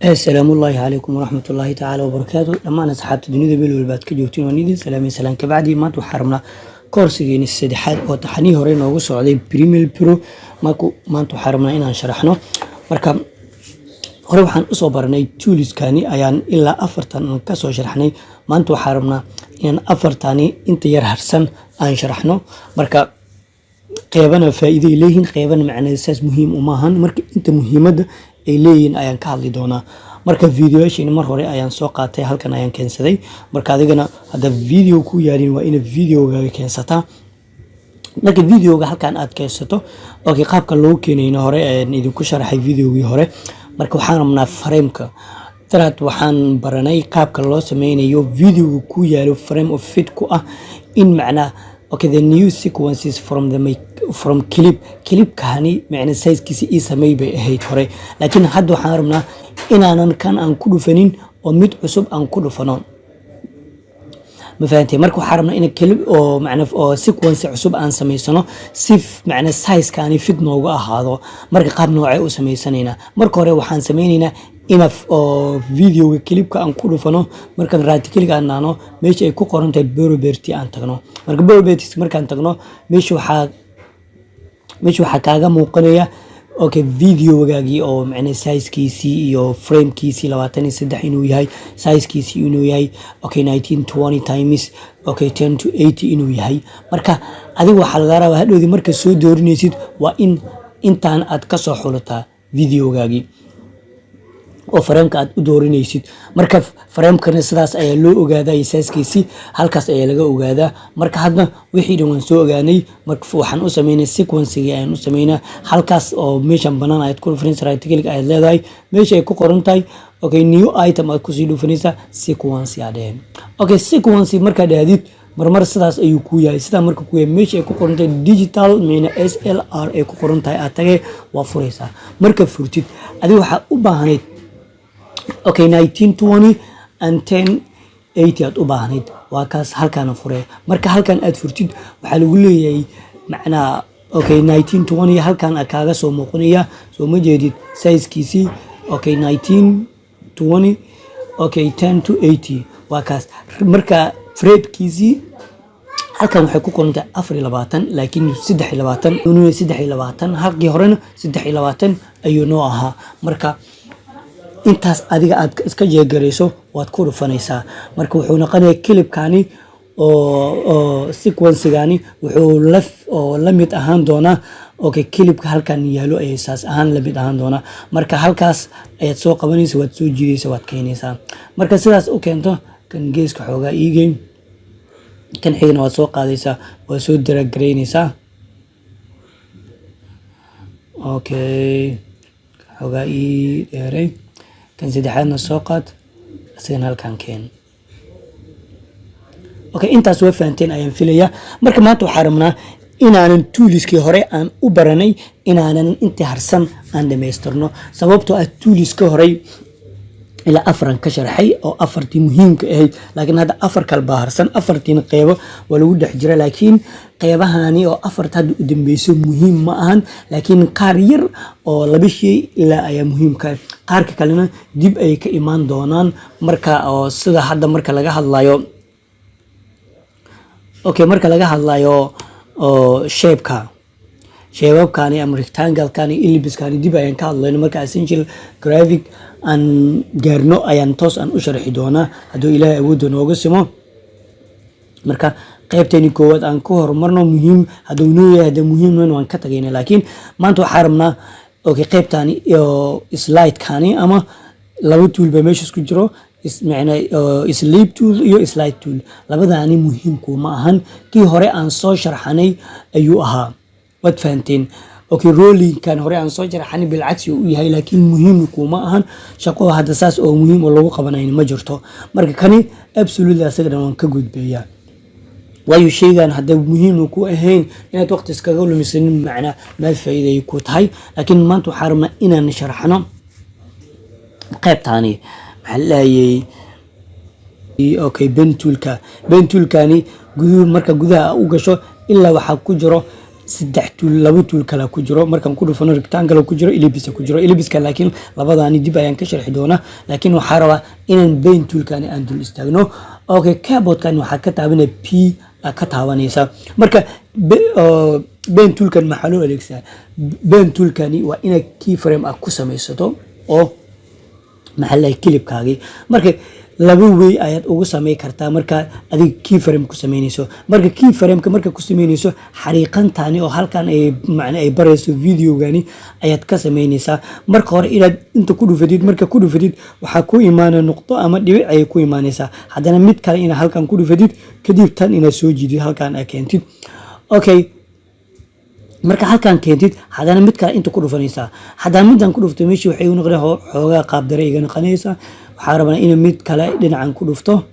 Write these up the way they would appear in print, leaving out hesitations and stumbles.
Asalaamu ullaahi calaykum waraxmatullaahi tacaala wabarakaatu. Dhammaan asxaabta dunida meel walba aad ka joogtiin, waan idin salaamay. Salaan kabacdi, maanta waxaa rabnaa koorsigeeni saddexaad oo taxanihii hore noogu socday Premiere Pro. Marku maanta waxaa rabnaa inaan sharaxno. Marka hore waxaan usoo baranay toolskani ayaan ilaa afartan kasoo sharaxnay. Maanta waxaa rabnaa inaan afartani inta yar harsan aan sharaxno. Marka qeybana faa'iiday leeyihiin, qeybana macnaa saas muhiim umaahan. Marka inta muhiimadda ay leeyihiin ayaan ka hadli doonaa. Marka videoyaashiina mar hore ayaan soo qaatay, halkan ayaan keensaday. Marka adigana hadda video ku yaalin, waa inaad videogaaga keensataa. Marka videoga halkan aad keensato, okay, qaabka loo keenayna hore ayaan idinku sharaxay videogii hore. Marka waxaan rabnaa frameka. Daraad waxaan baranay qaabka loo sameynayo videoga ku yaalo frame of fit ku ah in macnaa, okay, the new sequences from the make from clip. Clipkani macna sizekiisa ii samey bay ahayd hore, laakiin hadda waxaan rabnaa inaanan kan aan ku dhufanin oo mid cusub aan ku dhufano. Ma fahantay? Marka waxaan rabnaa in clip oo macna oo sequence cusub aan samaysano si macna sizekani fit noogu ahaado. Marka qaab noocee u samaysanaynaa? Marka hore waxaan sameynaynaa ina oo videoga clipka aan ku dhufano. Markaan right click aan naano, meesha ay ku qoran tahay property aan tagno. Marka properties markaan tagno, meesha waxaa kaaga muuqanaya, okay, videogaagii oo macna sizekiisii iyo framekiisii 23 inuu yahay, sizekiisii inuu yahay, okay, 1920 times, okay, 10 to 80 inuu yahay. Marka adiga waxaa lagaa rabaa hadhowdii marka soo doorinaysid waa in intaan aad kasoo xulataa videogaagii oo frameka aad u doorinaysid. Marka framekana sidaas ayaa loo ogaadaa iyo sizekiisii halkaas ayaa laga ogaadaa. Marka hadda wixii dhan waan soo ogaanay. Marka waxaan u sameynay sequencigii ayaan u sameynaa. Halkaas oo meeshan banaan ayaad ku dhufanaysa, right click ayaad leedahay, meesha ay ku qoran tahay, okay, new item aad kusii dhufanaysaa, sequence aa dheheen. Okay, sequence markaad dhahdid, marmar sidaas ayuu ku yahay. Sidaa marka ku yahay, meesha ay ku qoran tahay digital mina SLR ay ku qoran tahay aad tagee, waa furaysaa. Marka furtid, adiga waxaa u baahnayd, okay, 1920 and 1080 aad u baahnayd. Waa kaas, halkaana furee. Marka halkan aad furtid, waxaa lagu leeyahay macnaa, okay, 1920 halkan a kaaga soo muuqanaya. Soo ma jeedid sizekiisii? Okay, 1920, okay, 10 to 80 waa kaas. Marka framekiisii halkan waxay ku qoran tahay 24, laakiin 23, 23, halkii horena 23 ayuu noo ahaa. Marka intaas adiga aad iska jeegarayso, waad ku dhufanaysaa. Marka wuxuu noqonayaa clipkani oo sequencigani wuxuu la oo la mid ahaan doonaa, okay, clipka halkan yaalo ayay saas ahaan la mid ahaan doonaa. Marka halkaas ayaad soo qabanaysa, waad soo jiidaysa, waad keenaysaa. Marka sidaas u keento, kan geeska xoogaa iigeyn, kan xigna waad soo qaadaysaa, waad soo drag garaynaysaa. Okay, xoogaa ii dheeray. Kan saddexaadna soo qaad, isagana halkan keen. Okay, intaas waa fahanteen ayaan filayaa. Marka maanta waxaa rabnaa inaanan toolskii hore aan u baranay inaanan intii harsan aan dhamaystirno, sababtoo ah toolska horey ilaa afaran ka sharxay oo afartii muhiimka ahayd, laakiin hadda afar kale baa harsan. Afartiina qeybo waa lagu dhex jira, laakiin qeybahani oo afarta hadda u dambeyso muhiim ma ahan, laakiin qaar yar oo laba shay ilaa ayaa muhiimka ah. Qaarka kalena dib ay ka imaan doonaan. Marka oo sida hadda marka laga hadlayo, okay, marka laga hadlayo oo shapeka, shapeabkani ama rectangle-kani, ellipsekani, dib ayaan ka hadlayno. Marka essential graphic aan gaarno ayaan toos aan u sharxi doonaa, hadduu Ilaahay awoodda nooga simo. Marka qaybteeni koowaad aan ku horumarno. Muhiim hadduu noo yahay, haddii muhiimnan waan ka tagayna, laakiin maanta waxaa rabnaa, okay, qaybtani iyo slidekani ama laba tool ba meesha isku jiro, macna slip tool iyo slide tool. Labadaani muhiimku ma ahan, kii hore aan soo sharxanay ayuu ahaa, waad fahanteen. Okay, rollingkan hore aan soo sharxanay bilcagsi uu yahay, laakiin muhiim kuma ahan. Shaqo hadda saas oo muhiim oo lagu qabanayn ma jirto. Marka kani absolutely asaga dhan waan ka gudbeeyaa, waayo shaygan hadda muhiim ku ahayn inaad waqti iskaga lumisanin, macna maa faa'iiday ku tahay. Laakiin maanta waxaa rabnaa inaan sharxno qaybtaani, maxaa la dhahayay, okay, pen toolka. Pen toolkani guduhu, marka gudaha u gasho, ilaa waxaa ku jiro Saddex tool, laba tool kale ku jiro. Markaan ku dhufano, rectangle ku jiro, ellipse ku jiro. Ellipse laakiin labadaani dib ayaan ka sharxi doonaa, laakiin waxaa rabaa inaan pen toolkani aan dul istaagno. Okay, keyboardkan waxaa ka taabanaya P aa ka taabanaysa. Marka pen toolkan maxaa loo adeegsadaa? Pen toolkani waa inaad keyframe ah ku samaysato oo maxaa la clipkaagii. Marka laba way ayaad ugu samey kartaa marka adiga keyframe ku sameynayso. Marka keyframeka marka ku sameynayso, xariiqantani oo halkan ay macna ay barayso videogani ayaad ka sameynaysaa. Marka hore inaad inta ku dhufatid. Marka ku dhufatid, waxaa ku imaanaya nuqdo ama dhibic ayay ku imaanaysaa. Haddana mid kale inaad halkan ku dhufatid, kadib tan inaad soo jiidid, halkan aad keentid. Okay, marka halkan keentid, haddana mid kale inta ku dhufanaysaa. Haddana midaan ku dhufto, meeshii waxay igu noqon xoogaa qaabdare iga noqonaysaa. Waxaa rabnaa in mid kale dhinacan ku dhufto.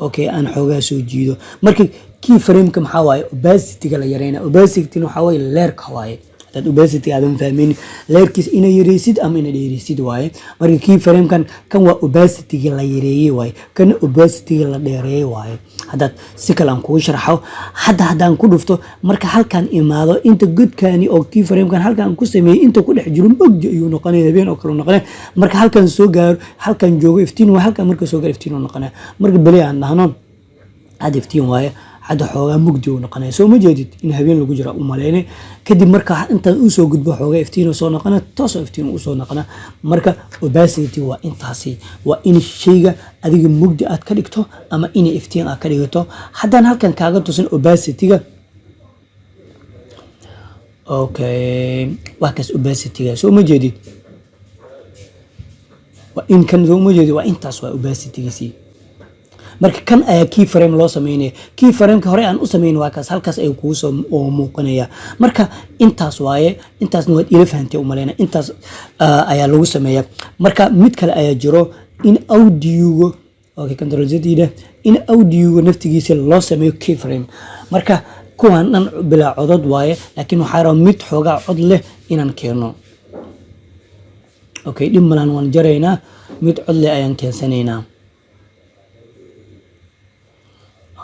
Okay, aan xoogaa soo jiido. Marka key frameka maxaa waaye? Opacity-ga la yareyna. Opacity waxaa waaye leerka waaye. Hadaad opacity aadan fahmin, leerkiis ina yareysid ama ina dheereysid waaye. Marka key framekan kan waa opacity-ga la yareeyey waaye, kana opacity-ga la dheereeyey waaye. Haddaad si kale aan kugu sharxo, hadda haddaan ku dhufto, marka halkan imaado, inta godkani oo key framekan halkan ku sameeyey inta ku dhex jiro mugdi ayuu noqonaya, habeen oo kale uu noqonaya. Marka halkan soo gaaro, halkan joogo, iftiin waa. Halkan marka soo gaaro, iftiin uu noqonaya. Marka beli aan dhahno, hadda iftiin waaye, hadda xoogaa mugdi uu noqonaya. Soo ma jeedid in habeen lagu jira u malaynay? Kadib marka intaan usoo gudbo, xoogaa iftiin soo noqona, toosoo iftiin usoo noqona. Marka opacity waa intaasi, waa in shayga adiga mugdi aad ka dhigto ama in iftiin aad ka dhigato. Haddaan halkan kaaga tusin opacity-ga, okay, waa kaas opacity-ga. Soo ma jeedid? Waa in kan, soo ma jeedid? Waa intaas, waa opacity-giisii. Marka kan ayaa key frame loo sameynaya. Key frameka hore aan u sameyn waa kaas, halkaas ayuu kugu soo oo muuqanaya. Marka intaas waaye, intaasna waad ila fahantay umaleyna. Intaas ayaa lagu sameeya. Marka mid kale ayaa jiro in audioga, okay, Control Z ida, in audioga naftigiisa loo sameeyo key frame. Marka kuwan dhan bilaa codod waaye, laakiin waxaa rabaa mid xoogaa cod leh inaan keeno. Okay, dhib malan, waan jaraynaa, mid cod leh ayaan keensanaynaa.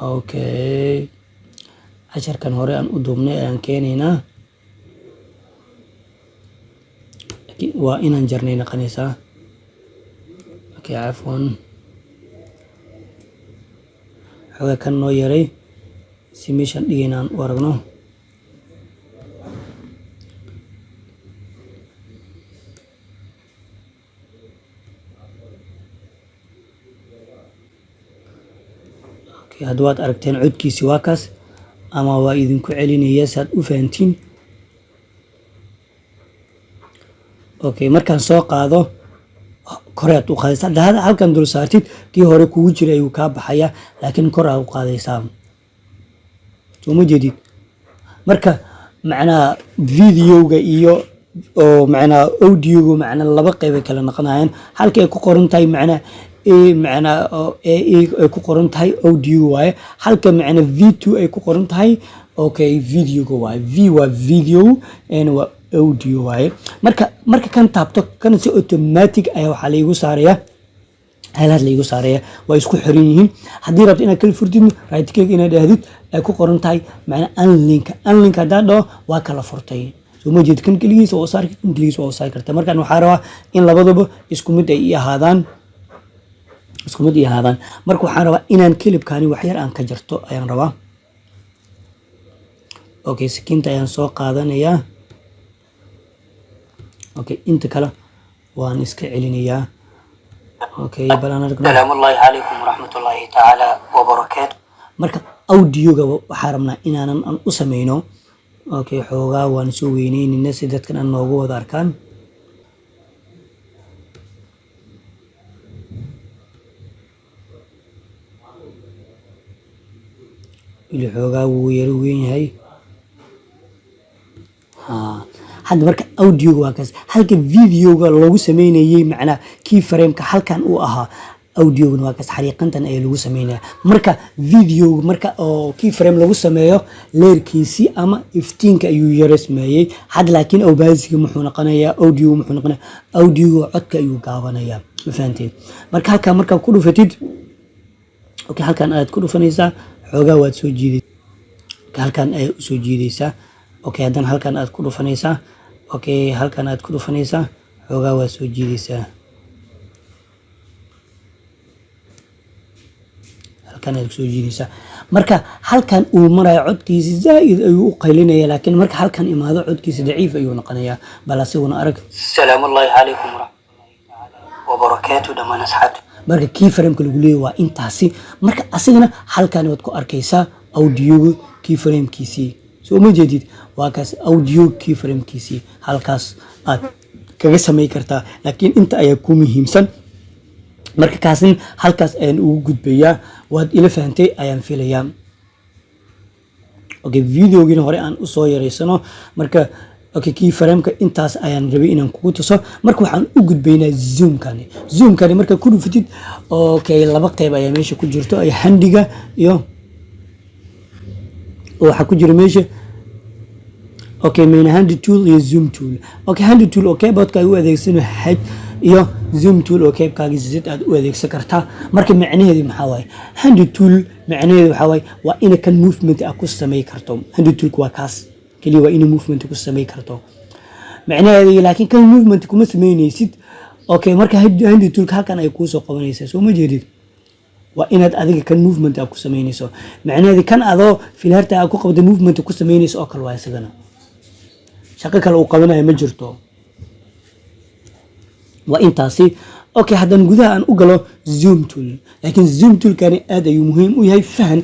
Okay, casharkan hore aan u duubnay ayaan keenaynaa. Waa inaan jarnay noqonaysaa. Okay, cafwan, xoogaa kan noo yaray si meeshaan dhigayna aan u aragno. Okay, hadda waad aragteen codkiisi, waa kaas, ama waa idinku celinaya si aad u fahantiin. Okay, markaan soo qaado, koread u qaadaysaa. Hadda halkan dul saartid, kii hore kugu jiray ayuu kaa baxaya, laakiin kor aad u qaadaysaa. Soo ma jeedid? Marka macnaha videoga iyo oo macnaha audioga macnaa laba qeyb ay kala noqonayaan. Halka ay ku qoran tahay macnaa a, macnaa oo a ay ku qoran tahay, audio waaye. Halka macnaa V2 ay ku qoran tahay, okay, videoga waaye. V waa video, n waa audio waaye. Marka kan taabto, kan si automatic ayaa waxaa laigu saaraya, halaad laigu saaraya. Waa isku xiran yihiin. Haddii rabto inaad kala furtid, right click inaad dhahdid, ay ku qoran tahay macnaa unlink. Unlink haddaan dhaho, waa kala furtay. Soo ma jeed? Kan keligiisa waa u saari, kan keligiisa waa u saari karta. Markaan waxaa rabaa in labaduba isku mid ay ii ahaadaan, isku mid ii ahaadaan. Marka waxaan rabaa inaan clipkani wax yar aan ka jarto ayaan rabaa. Okay, sikinta ayaan soo qaadanayaa. Okay, inta kale waan iska celinayaa. Okay, bal aan aragno. سلام الله عليكم ورحمة الله تعالى وبركاته. Marka audioga waxaa rabnaa inaanan aan u sameyno. Okay, xoogaa waan soo weyneynayna si dadkan aan noogu wada arkaan. Weli xoogaa wuu yaro weyn yahay. Ha, hadda marka audioga waa kaas. Halka videoga loogu sameynayay macnaa key frameka halkan uu ahaa, audiogana waa kaas, xariiqantan ayaa lagu sameynaya. Marka videoga marka oo key frame lagu sameeyo, leerkiisii ama iftiinka ayuu yaro sameeyey hadda, laakiin opacity muxuu noqonayaa? Audio muxuu noqonayaa? Audioga codka ayuu gaabanayaa. Ma fahanteen? Marka halkan markaa ku dhufatid, okay, halkan aad ku dhufanaysaa, xoogaa waad soo jiiday. Halkan ayaa usoo jiidaysaa. Okay, haddana halkan aad ku dhufanaysaa. Okay, halkan aad ku dhufanaysaa, xoogaa waa soo jiidaysaa, halkan aad kusoo jiidaysaa. Marka halkan uu marayo, codkiisi zaaid ayuu u qaylinaya, laakiin marka halkan imaado, codkiisa daciif ayuu noqonayaa. Bal asiguna arag. السلام الله عليكم ورحمة الله تعالى وبركاته dhammaan asxaabta. Marka key frameka lagu leeyahy waa intaasi. Marka asigana halkan waad ku arkaysaa audioga key framekiisii. Soo ma jeedid? Waa kaas audio key framekiisii, halkaas aad kaga samay kartaa, laakiin inta ayaa ku muhiimsan. Marka kaasin halkaas ayaan ugu gudbayaa. Waad ila fahantay ayaan filayaa. Okay, videogiina hore aan usoo yareysano. Marka okay, key frameka intaas ayaan rabay inaan kugu tuso. Marka waxaan u gudbaynaa zoomkani. Zoomkani marka ku dhufatid, okay, laba qeyb ayaa meesha ku jirto, ay handiga iyo waxaa ku jira meesha, okay, main hand tool iyo zoom tool. Okay, hand tool oo keyboardka ay u adeegsano H iyo zoom tool oo keyboardkaaga Z aad u adeegsan kartaa. Marka macnaheedu maxaa waaye hand tool? Macnaheedu waxaa waaye waa ina kan movement aad ku samey karto. Hand toolka waa kaas keliya, waa ina movement ku samey karto macnaheedu, laakiin kan movement kuma sameyneysid. Okay, marka hand toolka halkan ay kuusoo qabanaysaa, soo ma jeedid? Waa inaad adiga kan movement aad ku sameyneyso. Macnaheedu kan adoo filharta aad ku qabda movement ku sameyneyso oo kale waa, isagana shaqo kale uu qabanayo ma jirto, waa intaasi. Okay, haddaan gudaha aan u galo zoom tool, laakiin zoom toolkani aad ayuu muhiim u yahay. Fahan,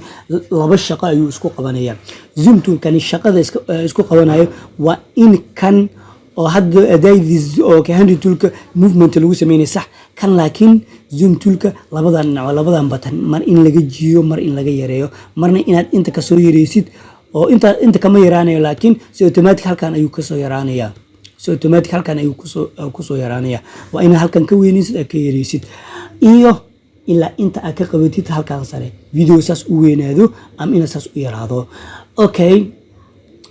laba shaqo ayuu isku qabanaya zoom toolkani. Shaqada isku qabanayo waa in kan oo hadda adaydii oo hand toolka movement lagu sameynay, sax kan, laakiin zoom toolka labadan dhinac waa labadan button, mar in laga jiiyo, mar in laga yareeyo, marna inaad inta kasoo yareysid oo inta inta kama yaraanayo, laakiin si automatic halkan ayuu kasoo yaraanaya, si automatic halkan ayuu kusoo yaraanaya. Waa inaad halkan ka weynaysid, aad ka yareysid, iyo ilaa inta aad ka qabatid halkan sare video saas u weynaado ama inaad saas u yaraado. Okay,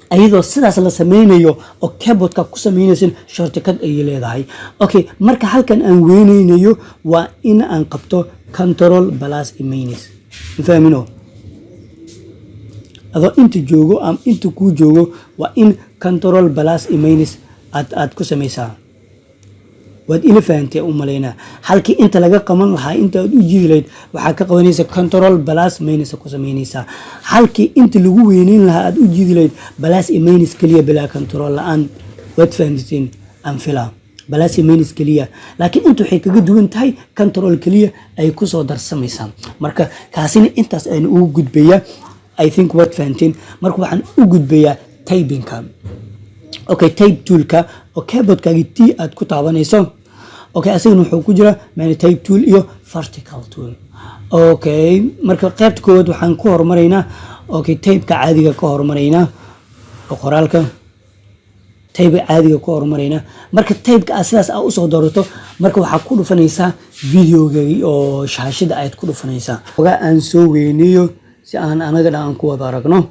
ayadoo sidaas la sameynayo oo keyboardka ku sameynaysan, shortcut ayay leedahay. Okay, marka halkan aan weyneynayo, waa in aan qabto control plus minus. Mafahmino? Adoo inta joogo ama inta kuu joogo, waa in control plus minus aad ku sameysaa. Waad ila fahantay u malaynaa. Halkii inta laga qaban lahaa, inta aad u jiidi lahayd, waxaa ka qabanaysa control plus minus ku sameynaysaa. Halkii inta lagu weyneyn lahaa aad u jiidi lahayd, plus iyo minus keliya, bilaa control la-aan. Waad fahanteen aan filaa. Plus iyo minus keliya, laakiin inta waxay kaga duwan tahay control keliya ay kusoo darsamaysaa. Marka kaasina intaas aynu ugu gudbayaa. I think waad fahanteen. Marka waxaan u gudbayaa typingka. Okay, type toolka oo keyboardkaagi T aad ku taabanayso. Okay, asagana wuxuu ku jiraa man type tool iyo vertical tool. Okay, marka qaybta koowaad waxaan ku horumaraynaa, okay, typeka caadiga ka horumaraynaa oo qoraalka type caadiga ku horumaraynaa. Marka typeka aad sidaas aa usoo doorato, marka waxaa ku dhufanaysaa videogaagi oo shaashada ayaad ku dhufanaysaa. Ogaa aan soo weyneeyo si aan anaga dhan aan ku wada aragno.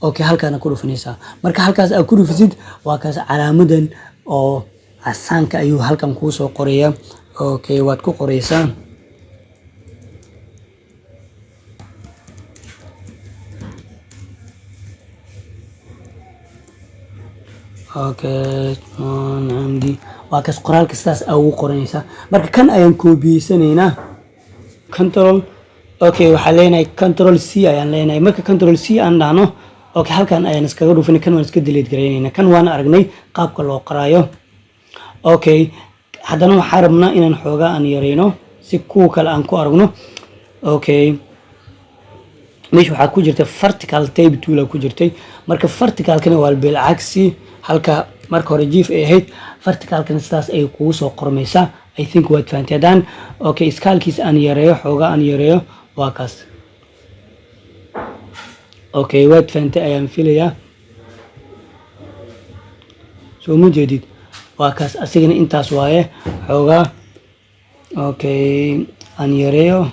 Okay, halkaana ku dhufanaysaa. Marka halkaas aad ku dhufatid, waa kaas calaamadan oo casaanka ayuu halkan kuu soo qoraya. Okay, waad ku qoraysaa. Okay, Camdi, waa kaas qoraalka sidaas aa ugu qoranaysaa. Marka kan ayaan koobiyeysanaynaa, control, okay, waxaan leenahay control C ayaan leenahay. Marka control C aan dhahno, okay, halkan ayaan iskaga dhufanay. Kan waan iska delete garaynayna. Kan waana aragnay qaabka loo qoraayo. Okay, haddana waxaan rabnaa inaan xoogaa aan yareyno si kuwa kale aan ku aragno. Okay, meesha waxaa ku jirta vertical type tool ku jirtay. Marka verticalkana waa bilcagsi. Halka marka hore jiif ay ahayd, verticalkana sidaas ay kugu soo qormaysaa. I think waad fahantay. Haddaan, okay, scalekiisa aan yareeyo, xoogaa aan yareeyo, waa kaas. Okay, waad fahantay ayaan filayaa. Soo ma jeedid? Waa kaas, asigana intaas waaye. Xoogaa, okay, aan yareeyo.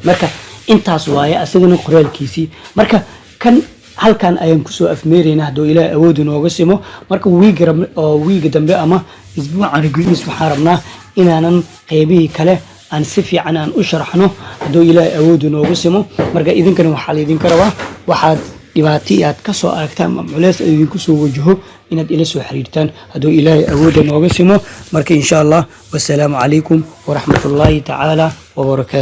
Marka intaas waaye asigana qoraalkiisii. Marka kan halkan ayaan kusoo afmeeraynaa, hadduu Ilaahay awood inooga simo. Marka wiiga oo wiiga dambe ama isbuucan gudihiis waxaan rabnaa inaanan qeybihii kale Aan si fiican aan u sharxno hadduu Ilaahay awoodu noogu simo. Marka idinkana waxaa laydinka rabaa, waxaad dhibaato iyo aad kasoo aragtaan ama culeys idinku soo wajaho, inaad ila soo xiriirtaan hadduu Ilaahay awoodda nooga simo. Marka insha Allah, wasalaamu calaykum waraxmatullaahi tacaala wabarakaatu.